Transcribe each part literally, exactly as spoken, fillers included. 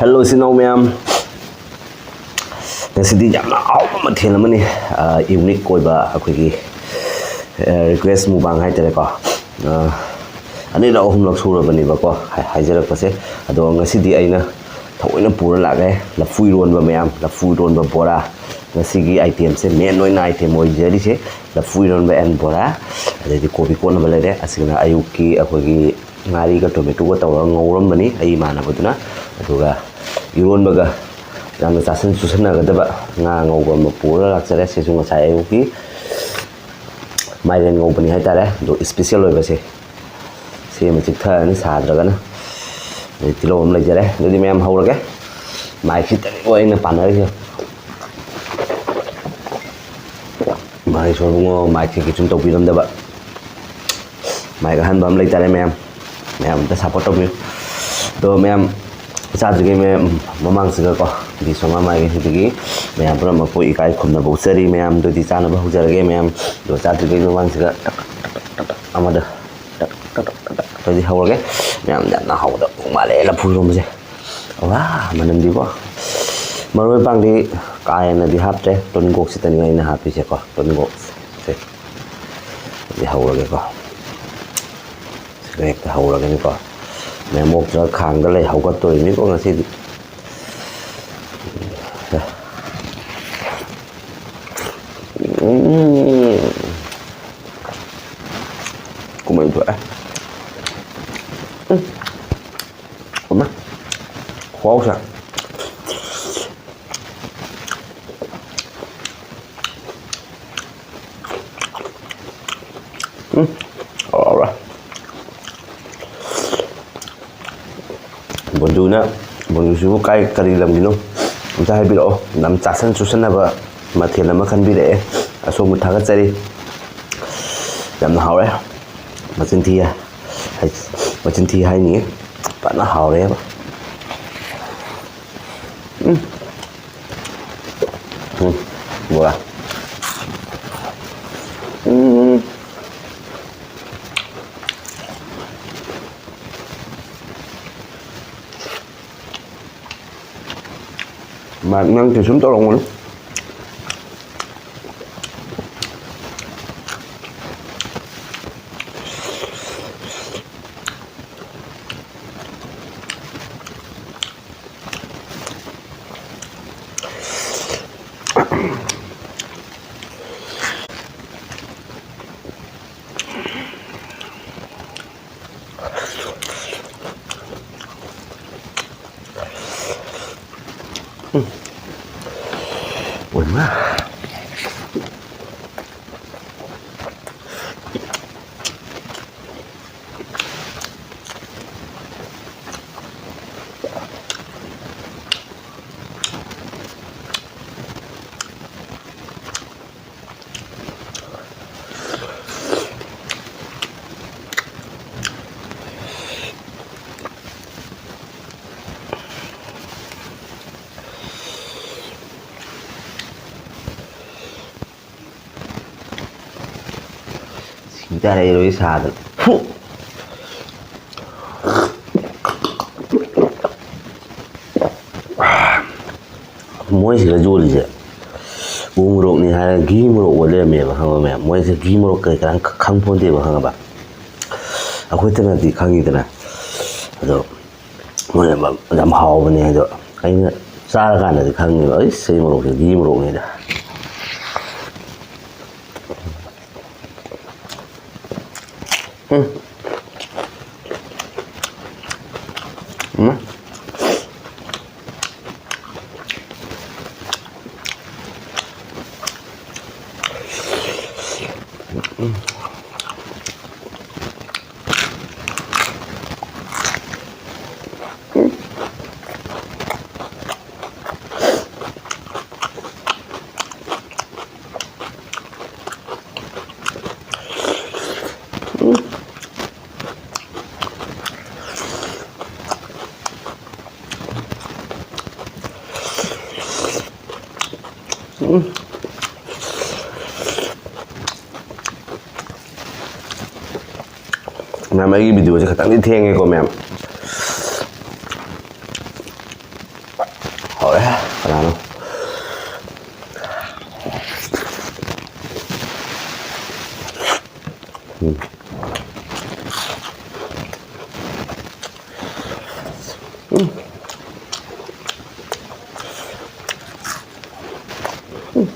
Hello ꯏꯆꯤꯟ ꯏꯅꯥꯎ ꯃꯌꯥꯝ, ꯉꯁꯤꯗꯤ ꯌꯥꯝꯅ ꯑꯍꯥꯎꯕ ꯃꯊꯦꯜ ꯑꯃꯅꯤ꯫ ꯌꯨꯅꯤꯛ ꯑꯣꯏꯕ ꯑꯩꯈꯣꯏꯒꯤ ꯔꯤꯀ꯭ꯋꯦꯁ ꯃꯨꯛꯕꯥꯡ ꯍꯥꯏꯇꯥꯔꯦꯀꯣ꯫ ꯑꯅꯤꯔꯛ ꯑꯍꯨꯝꯂꯛ ꯁꯨꯔꯕꯅꯦꯕꯀꯣ ꯍꯥꯏꯖꯔꯛꯄꯁꯦ꯫ ꯑꯗꯣ ꯉꯁꯤꯗꯤ ꯑꯩꯅ ꯊꯑꯣꯏꯅ ꯄꯨꯔ ꯂꯥꯛꯑꯦ ꯂꯐꯨ ꯏꯔꯣꯟꯕ ꯃꯌꯥꯝ, ꯂꯐꯨ ꯏꯔꯣꯟꯕ ꯕꯣꯔꯥ꯫ ꯉꯁꯤꯒꯤ ꯑꯥꯏꯇꯦꯝꯁꯦ, ꯃꯦꯟ ꯑꯣꯏꯅ ꯑꯥꯏꯇꯦꯝ ꯑꯣꯏꯖꯔꯤꯁꯦ ꯂꯐꯨ ꯏꯔꯣꯟꯕ ꯑꯦꯟ ꯕꯣꯔꯥ꯫ ꯑꯗꯩꯗꯤ ꯀꯣꯕꯤ ꯀꯣꯠꯅꯕ ꯂꯩꯔꯦ꯫ ꯑꯁꯤꯅ ꯑꯌꯨꯛꯀꯤ ꯑꯩꯈꯣꯏꯒꯤ ꯉꯥꯔꯤꯒ ꯇꯣꯃꯦꯇꯣꯒ ꯇꯧꯔꯒ ꯉꯧꯔꯝꯕꯅꯤ ꯑꯩ ꯏꯃꯥꯟꯅꯕꯗꯨꯅ꯫ ꯑꯗꯨꯒ ꯏꯔꯣꯟꯕꯒ ꯌꯥꯝꯅ ꯆꯥꯁꯤꯟ ꯆꯨꯁꯤꯟꯅꯒꯗꯕ ꯉꯥ ꯉꯧꯕ ꯑꯃ ꯄꯨꯔꯒ ꯂꯥꯛꯆꯔꯦ꯫ ꯁꯤꯁꯨ ꯉꯁꯥꯏ ꯑꯌꯨꯛꯀꯤ ꯃꯥꯏꯔꯦꯟ ꯉꯧꯕꯅꯤ ꯍꯥꯏꯇꯥꯔꯦ꯫ ꯑꯗꯣ ꯏꯁꯄꯤꯁꯦꯜ ꯑꯣꯏꯕꯁꯦ ꯁꯤ ꯑꯃ ꯆꯤꯛꯊꯔꯅꯤ ꯁꯥꯗ꯭ꯔꯒꯅ꯫ ꯑꯗꯩ ꯇꯤꯜꯍꯧ ꯑꯃ ꯂꯩꯖꯔꯦ꯫ ꯑꯗꯨꯗꯤ ꯃꯌꯥꯝ ꯍꯧꯔꯒꯦ꯫ ꯃꯥꯏꯛꯁꯤꯗꯅꯤꯀꯣ ꯑꯩꯅ ꯄꯥꯟꯅꯔꯤꯁꯦ꯫ ꯃꯥꯏ ꯁꯣꯔꯕꯨꯡꯉꯣ ꯃꯥꯏꯛꯁꯦ ꯀꯩꯁꯨꯝ ꯇꯧꯕꯤꯔꯝꯗꯕ꯫ ꯃꯥꯏꯛ ꯑꯍꯟꯕ ꯑꯃ ꯂꯩꯇꯥꯔꯦ ꯃꯌꯥꯝ꯫ ꯃꯌꯥꯝ ꯑꯝꯇ ꯁꯞꯄꯣꯔꯠ ꯇꯧꯕꯤꯌꯨ꯫ ꯑꯗꯣ ꯃꯌꯥꯝ ꯆꯥꯗ꯭ꯔꯤꯉꯩ ꯃꯌꯥꯝ ꯃꯃꯥꯡꯁꯤꯗꯀꯣ ꯗꯤ ꯁꯣꯃꯥ ꯃꯥꯏꯒꯤ ꯍꯧꯖꯤꯛꯀꯤ ꯃꯌꯥꯝ ꯄꯨꯝꯅꯃꯛꯄꯨ ꯏꯀꯥꯏ ꯈꯨꯝꯅꯕ ꯎꯠꯆꯔꯤ꯫ ꯃꯌꯥꯝꯗꯨꯗꯤ ꯆꯥꯅꯕ ꯍꯧꯖꯔꯒꯦ ꯃꯌꯥꯝ꯫ ꯑꯗꯣ ꯆꯥꯗ꯭ꯔꯤꯉꯩ ꯃꯃꯥꯡꯁꯤꯗ ꯇꯛ ꯇꯛ ꯇꯛ ꯇꯛ ꯑꯃꯗ ꯇꯛ ꯇꯛ ꯇꯛ ꯇꯛ ꯇꯛ ꯇꯛ ꯇꯧꯗꯤ ꯍꯧꯔꯒꯦ꯫ ꯃꯌꯥꯝ ꯌꯥꯝꯅ ꯍꯥꯎꯒꯗꯕ ꯃꯥꯜꯂꯦ ꯂꯐꯨ ꯏꯔꯣꯝꯕꯁꯦ꯫ ꯋꯥ, ꯃꯅꯝꯗꯤꯀꯣ꯫ ꯃꯔꯣꯏ ꯃꯄꯥꯡꯗꯤ ꯀꯥ ꯍꯦꯟꯅꯗꯤ ꯍꯥꯞꯇ꯭ꯔꯦ, ꯇꯣꯅꯤꯡꯀꯣꯛ ꯁꯤꯇꯅꯤ ꯑꯩꯅ ꯍꯥꯞꯄꯤꯁꯦꯀꯣ, ꯇꯣꯅꯤꯡꯀꯣꯛꯁꯦ꯫ ꯑꯗꯨꯗꯤ ꯍꯧꯔꯒꯦꯀꯣ꯫ ꯁꯤꯒ ꯍꯦꯛꯇ ꯍꯧꯔꯒꯅꯤꯀꯣ꯫ ꯃꯌꯥꯝ ꯑꯣꯛꯇ꯭ꯔꯒ ꯈꯥꯡꯗ ꯂꯩ ꯍꯧꯒꯠꯇꯣꯔꯤꯅꯤꯀꯣ ꯉꯁꯤꯗꯤ꯫ ꯎꯝ꯫ ꯀꯨꯝꯍꯩ ꯊꯣꯛꯑꯦ꯫ ꯎꯝ꯫ ꯏꯃꯥ꯫ ꯈꯨꯍꯥꯎꯁꯦ꯫ ꯎꯝ꯫ ꯍꯥꯎꯔꯦ꯫ ꯕꯣꯟꯖꯨꯅ, ꯕꯣꯟꯖꯨꯁꯤꯕꯨ ꯀꯥꯏ, ꯀꯔꯤ ꯂꯝꯒꯤꯅꯣ? ꯑꯝꯇ ꯍꯥꯏꯕꯤꯔꯛꯑꯣ꯫ ꯌꯥꯝ ꯆꯥꯁꯟ ꯆꯨꯁꯟꯅꯕ ꯃꯊꯦꯜ ꯑꯃ ꯈꯟꯕꯤꯔꯛꯑꯦ꯫ ꯑꯁꯣꯝꯕꯨ ꯊꯥꯒꯠꯆꯔꯤ꯫ ꯌꯥꯝꯅ ꯍꯥꯎꯔꯦ꯫ ꯃꯆꯤꯟ ꯊꯤ ꯍꯥꯏ-, ꯃꯆꯤꯟ ꯊꯤ ꯍꯥꯏꯅꯤꯡꯉꯤ꯫ ꯐꯖꯅ ꯍꯥꯎꯔꯦꯕ꯫ ꯎꯝ꯫ ꯎꯝ, ꯕꯣꯔꯥ꯫ ꯎꯝ꯫ ꯅꯪꯁꯨ ꯁꯨꯝ ꯇꯧꯔꯝꯒꯅꯨ꯫ ꯁꯤ ꯇꯥꯔꯦ, ꯏꯔꯣꯏ ꯁꯥꯗꯅ꯫ ꯐꯨ! ꯃꯣꯏꯁꯤꯗ ꯌꯣꯜꯂꯤꯁꯦ ꯎ ꯃꯣꯔꯣꯛꯅꯤ ꯍꯥꯏꯔꯒ ꯘꯤ ꯃꯣꯔꯣꯛ ꯑꯣꯏ ꯂꯩꯔꯝꯃꯦꯕ, ꯈꯪꯕ꯭ꯔꯥ ꯃꯌꯥꯝ? ꯃꯣꯏꯁꯦ ꯘꯤ ꯃꯣꯔꯣꯛ ꯀꯩ ꯀꯔꯥ ꯈꯪ ꯄꯣꯟꯇꯦꯕ, ꯈꯪꯉꯕ? ꯑꯩꯈꯣꯏꯇꯅꯗꯤ ꯈꯪꯉꯤꯗꯅ, ꯑꯗꯣ ꯃꯣꯏꯅ ꯌꯥꯝ ꯍꯥꯎꯕꯅꯦ꯫ ꯑꯗꯣ ꯑꯩꯅ ꯆꯥꯔꯀꯥꯟꯗꯗꯤ ꯈꯪꯉꯦꯕ, ꯑꯩꯁ, ꯁꯤ ꯃꯣꯔꯣꯛꯁꯦ ꯘꯤ ꯃꯣꯔꯣꯛꯅꯤꯗ꯫ ꯎꯝ꯫ ꯎꯝ꯫ ꯃꯌꯥꯝ, ꯑꯩꯒꯤ ꯚꯤꯗꯤꯑꯣꯁꯦ ꯈꯤꯇꯪꯗꯤ ꯊꯦꯡꯉꯦꯀꯣ, ꯃꯌꯥꯝ꯫ ꯍꯧꯔꯦ꯫ ꯀꯅꯥꯅꯣ? ꯎꯝ꯫ ꯎꯝ꯫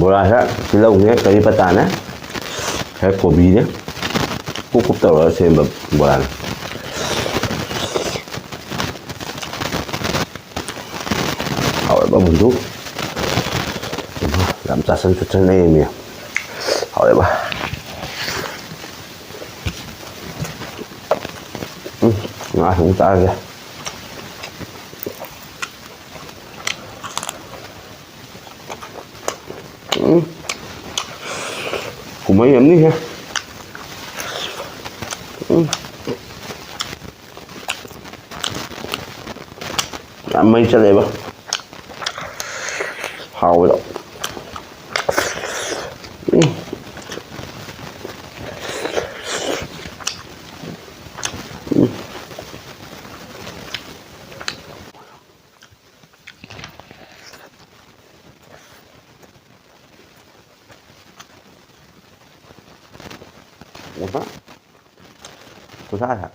ꯕꯣꯔꯥꯁꯦ ꯇꯤꯜꯍꯧꯅꯦ, ꯀꯔꯤ ꯄꯇꯥꯅꯦ, ꯈꯔ ꯀꯣꯕꯤꯅꯦ, ꯀꯨꯞ ꯀꯨꯞ ꯇꯧꯔꯒ ꯁꯦꯝꯕ ꯕꯣꯔꯥꯅꯦ꯫ ꯍꯥꯎꯔꯕ ꯕꯨꯟꯗꯨ꯫ ꯌꯥꯝ ꯆꯥꯁꯟ ꯆꯨꯁꯟ ꯂꯩꯔꯝꯃꯤ꯫ ꯍꯥꯎꯔꯦꯕ꯫ ꯎꯝ, ꯉꯥ ꯊꯣꯡ ꯆꯥꯔꯒꯦ꯫ ꯎꯝ꯫ ꯀꯨꯝꯍꯩ ꯑꯃꯅꯤꯍꯦ꯫ ꯎꯝ꯫ ꯌꯥꯝ ꯃꯩ ꯆꯠꯂꯦꯕ꯫ ꯍꯥꯎꯋꯦꯕ꯫ ꯎꯝ꯫ ꯎꯝ꯫ ꯎꯝ꯫ ꯈꯨꯠꯁꯥꯁꯦ꯫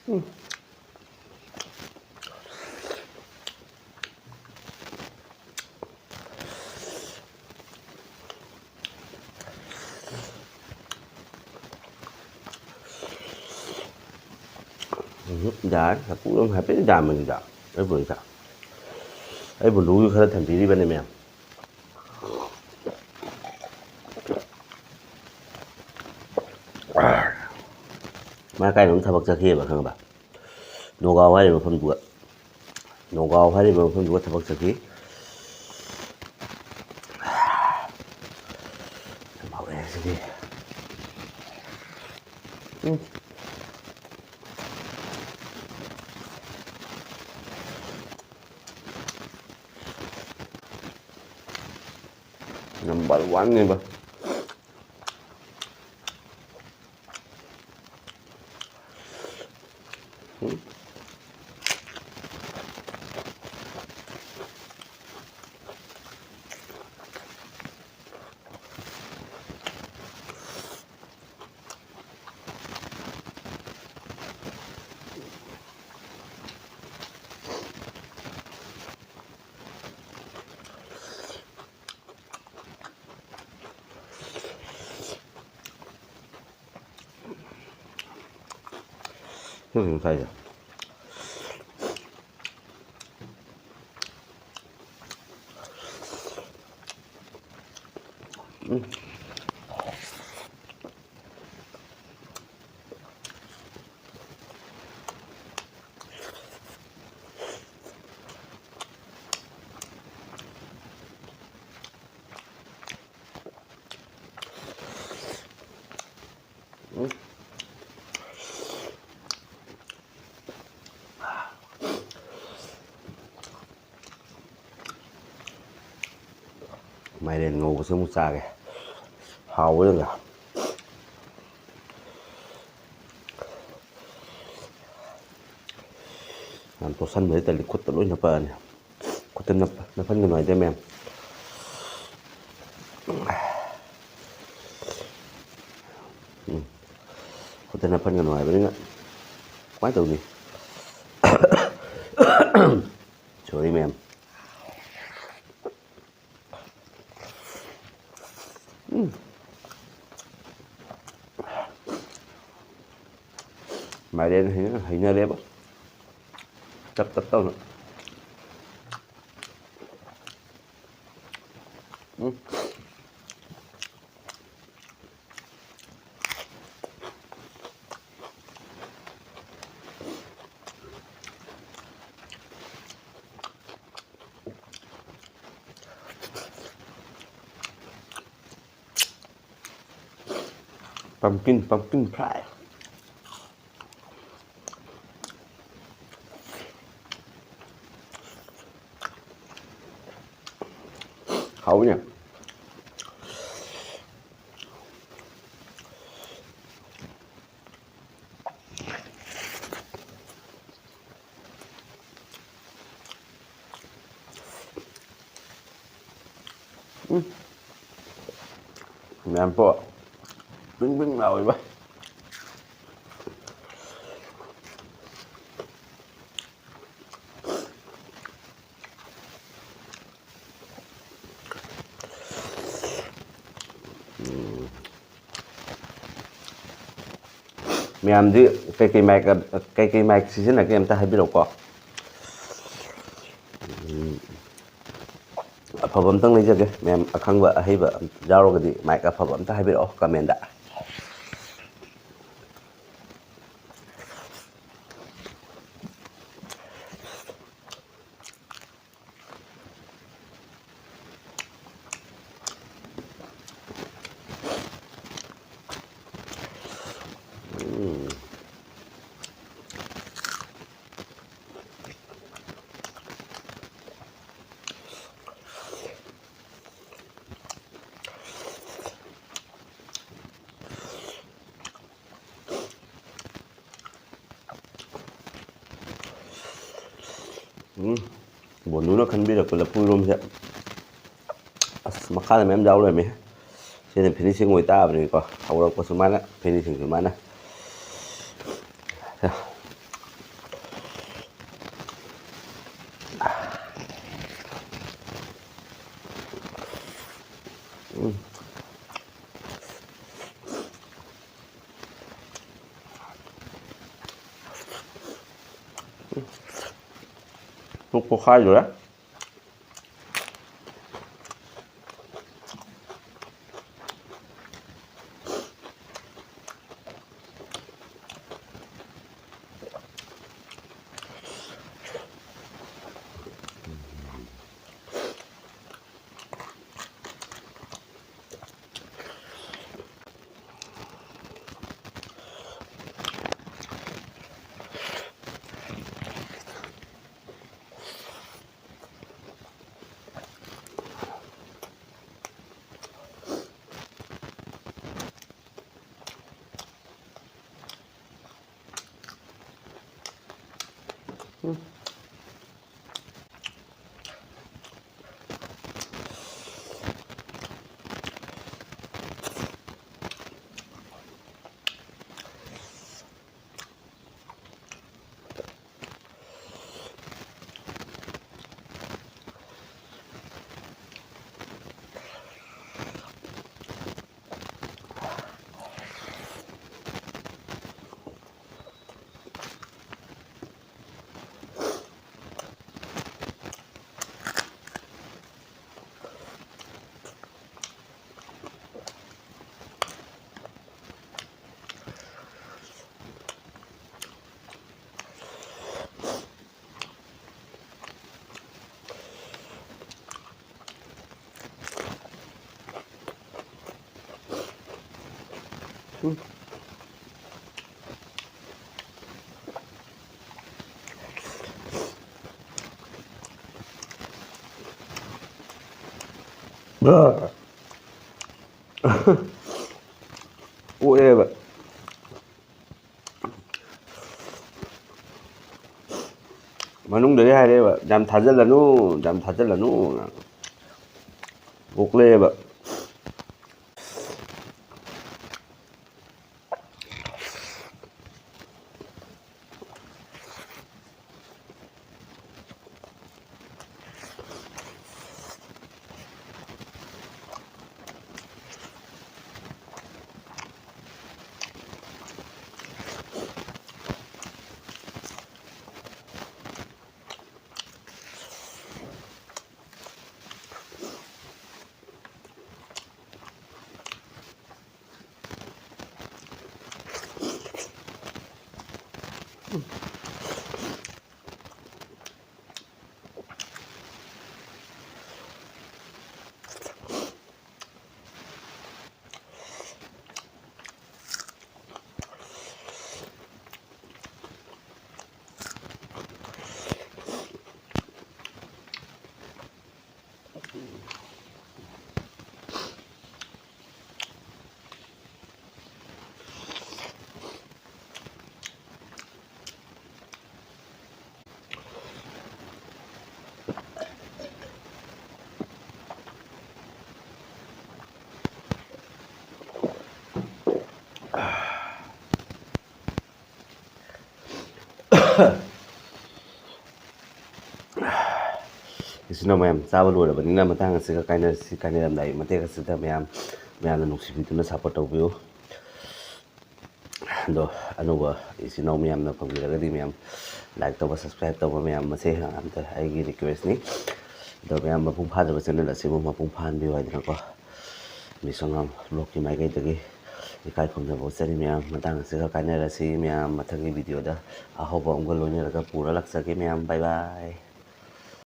ꯎꯝ꯫ ꯎꯝ, ꯌꯥꯔꯦ꯫ ꯆꯐꯨ ꯑꯗꯨꯝ ꯍꯥꯏꯐꯦꯠ ꯌꯥꯝꯕꯅꯤꯗ꯫ ꯑꯩꯕꯨ ꯏꯟꯁꯥꯡ, ꯑꯩꯕꯨ ꯂꯨꯒꯤ ꯈꯔ ꯊꯝꯕꯤꯔꯤꯕꯅꯦ ꯃꯌꯥꯝ꯫ ꯃꯥ ꯀꯥꯏꯗꯅꯣꯝ ꯊꯕꯛ ꯆꯠꯈꯤꯑꯕ, ꯈꯪꯉꯕ? ꯅꯣꯒꯥꯎ ꯍꯥꯏꯔꯤꯕ ꯃꯐꯝꯗꯨꯒ, ꯅꯣꯒꯥꯎ ꯍꯥꯏꯔꯤꯕ ꯃꯐꯝꯗꯨꯒ ꯊꯕꯛ ꯆꯠꯈꯤ꯫ ꯌꯥꯝ ꯍꯥꯎꯔꯦ ꯉꯁꯤꯗꯤ꯫ ꯎꯝ꯫ Number one ꯅꯦꯕ꯫ ꯎꯝ꯫ ꯁꯤ ꯀꯩꯅꯣ ꯊꯥꯏꯁꯦ꯫ ꯎꯝ꯫ ꯎꯝ꯫ ꯃꯥꯏꯔꯦꯟ ꯉꯧꯕꯁꯨ ꯑꯃꯨꯛ ꯆꯥꯒꯦ꯫ ꯍꯥꯎꯕꯗꯨꯗ꯫ ꯌꯥꯝ ꯇꯣꯠꯁꯟꯕꯗꯤ ꯇꯜꯂꯤ, ꯈꯨꯠꯇ ꯂꯣꯏ ꯅꯞꯄꯛꯑꯅꯤ꯫ ꯈꯨꯠꯇ ꯅꯞ-, ꯅꯞꯍꯟꯒꯅꯨ ꯍꯥꯏꯗꯥꯏ ꯃꯌꯥꯝ? ꯎꯝ꯫ ꯈꯨꯠꯇ ꯅꯞꯍꯟꯒꯅꯨ ꯍꯥꯏꯕꯅꯤꯅ ꯀꯃꯥꯏꯅ ꯇꯧꯅꯤ? Sorry ꯃꯌꯥꯝ꯫ ꯎꯝ꯫ ꯃꯥꯏꯔꯦꯟ ꯍꯩꯅ-, ꯍꯩꯅꯔꯦꯕ꯫ ꯆꯞ ꯆꯞ ꯇꯧꯅ꯫ ꯎꯝ꯫ Pumpkin, pumpkin fry. ꯍꯥꯎꯅꯦ꯫ ꯎꯝ꯫ ꯃꯌꯥꯝ ꯄꯣ꯫ ꯕꯤꯡ ꯕꯤꯡ ꯂꯥꯎꯏꯕ꯫ ꯎꯝ꯫ ꯃꯌꯥꯝꯗꯤ ꯀꯩꯀꯩ mic, ꯀꯩꯀꯩ mic ꯁꯤꯖꯤꯟꯅꯒꯦ ꯑꯝꯇ ꯍꯥꯏꯕꯤꯔꯛꯎꯀꯣ꯫ ꯎꯝ꯫ ꯑꯐꯕ ꯑꯝꯇꯪ ꯂꯩꯖꯒꯦ꯫ ꯃꯌꯥꯝ ꯑꯈꯪꯕ ꯑꯍꯩꯕ ꯌꯥꯎꯔꯒꯗꯤ mic ꯑꯐꯕ ꯑꯝꯇ ꯍꯥꯏꯕꯤꯔꯛꯑꯣ comment꯫ ꯎꯝ꯫ ꯎꯝ, ꯕꯣꯅꯨꯅ ꯈꯟꯕꯤꯔꯛꯄ ꯂꯐꯨ ꯏꯔꯣꯝꯕꯁꯦ꯫ ꯑꯁ, ꯃꯈꯥꯗ ꯃꯌꯥꯝ ꯌꯥꯎ ꯂꯩꯔꯝꯃꯦ꯫ ꯁꯤꯅ finishing ꯑꯣꯏ ꯇꯥꯕꯅꯤꯀꯣ, ꯍꯧꯔꯛꯄꯁꯨ ꯃꯥꯅ, finishingꯁꯨ ꯃꯥꯅ꯫ ꯎꯝ꯫ ꯄꯨꯛ ꯄꯣꯛꯈꯥꯏꯗꯣꯔꯦ꯫ ꯑꯣꯛꯑꯦꯕ꯫ ꯃꯅꯨꯡꯗꯒꯤ ꯍꯥꯏꯔꯛꯑꯦꯕ, "ꯌꯥꯝ ꯊꯥꯖꯤꯜꯂꯅꯨ, ꯌꯥꯝ ꯊꯥꯖꯤꯜꯂꯅꯨ" ꯑꯣꯛꯂꯛꯑꯦꯕ꯫ ꯏꯆꯤꯟ ꯏꯅꯥꯎ ꯃꯌꯥꯝ, ꯆꯥꯕ ꯂꯣꯏꯔꯕꯅꯤꯅ ꯃꯇꯥꯡ ꯑꯁꯤꯒ ꯀꯥꯏꯅꯔꯁꯤ꯫ ꯀꯥꯏꯅꯔꯝꯗꯥꯏ ꯃꯇꯦꯛ ꯑꯁꯤꯗ ꯃꯌꯥꯝ, ꯃꯌꯥꯝꯅ ꯅꯨꯡꯁꯤꯕꯤꯗꯨꯅ ꯁꯞꯄꯣꯔꯠ ꯇꯧꯕꯤꯌꯨ꯫ ꯑꯗꯣ ꯑꯅꯧꯕ ꯏꯆꯤꯟ ꯏꯅꯥꯎ ꯃꯌꯥꯝꯅ ꯐꯪꯕꯤꯔꯒꯗꯤ ꯃꯌꯥꯝ ꯂꯥꯏꯛ ꯇꯧꯕ, ꯁꯕꯁꯀ꯭ꯔꯥꯏꯕ ꯇꯧꯕ ꯃꯌꯥꯝ, ꯃꯁꯦ ꯑꯝꯇ ꯑꯩꯒꯤ ꯔꯤꯀ꯭ꯋꯦꯁꯅꯤ꯫ ꯑꯗꯣ ꯃꯌꯥꯝ, ꯃꯄꯨꯡ ꯐꯥꯗꯕ ꯆꯦꯅꯦꯜ ꯑꯁꯤꯕꯨ ꯃꯄꯨꯡ ꯐꯥꯍꯟꯕꯤꯌꯨ ꯍꯥꯏꯗꯅꯀꯣ, ꯃꯤꯁ ꯑꯉꯥꯝ ꯕ꯭ꯂꯣꯛꯀꯤ ꯃꯥꯏꯀꯩꯗꯒꯤ ꯏꯀꯥꯏ ꯈꯨꯝꯅꯕ ꯎꯠꯆꯔꯤ꯫ ꯃꯌꯥꯝ, ꯃꯇꯥꯡ ꯑꯁꯤꯒ ꯀꯥꯏꯅꯔꯁꯤ꯫ ꯃꯌꯥꯝ, ꯃꯊꯪꯒꯤ ꯚꯤꯗꯤꯑꯣꯗ ꯑꯍꯧꯕ ꯑꯃꯒ ꯂꯣꯏꯅꯔꯒ ꯄꯨꯔ ꯂꯥꯛꯆꯒꯦ꯫ ꯃꯌꯥꯝ, ꯕꯥꯏ ꯕꯥꯏ꯫